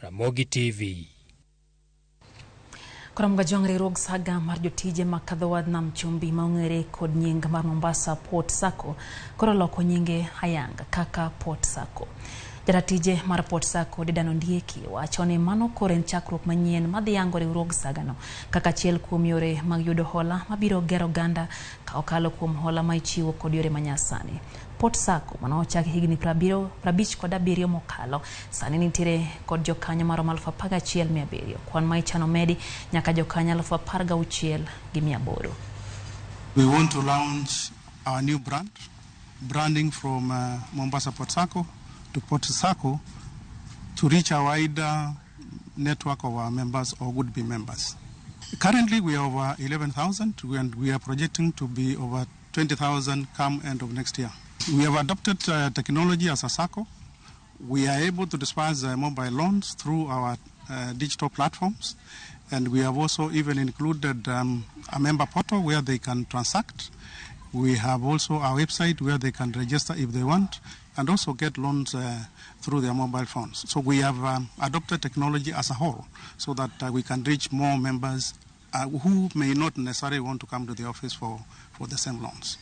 Ramogi TV. Koro Jwang' riwruog saga mar jotije ma kadho wadh nam chumbi ma ong'ere kod nying mar Mombasa Port Sacco koro loko nyinge ayanga kaka Port Sacco. Jaratije mar Port Sacco Dedan Ondieki wacho ni mano koro en chakruok manyien madhi yango riwruog sagano kaka achiel kuom yore mag yudo hola mabiro gero oganda ka okalo kuom hola ma ichiwo kod yore manyasani. Port Sacco mane ochaki higni 57 mokalo sani nitiere kod jokanyo maromo 11,700. Kwan ma ichano medi nyaka jokanyo 16,800. We want to launch our new brand, branding from Mombasa Port Sacco to Port Sacco to reach a wider network of our members or would-be members. Currently, we are over 11,000 and we are projecting to be over 20,000 come end of next year. We have adopted technology as a SACCO. We are able to disburse mobile loans through our digital platforms, and we have also even included a member portal where they can transact. We have also our website where they can register if they want and also get loans through their mobile phones. So we have adopted technology as a whole so that we can reach more members who may not necessarily want to come to the office for the same loans.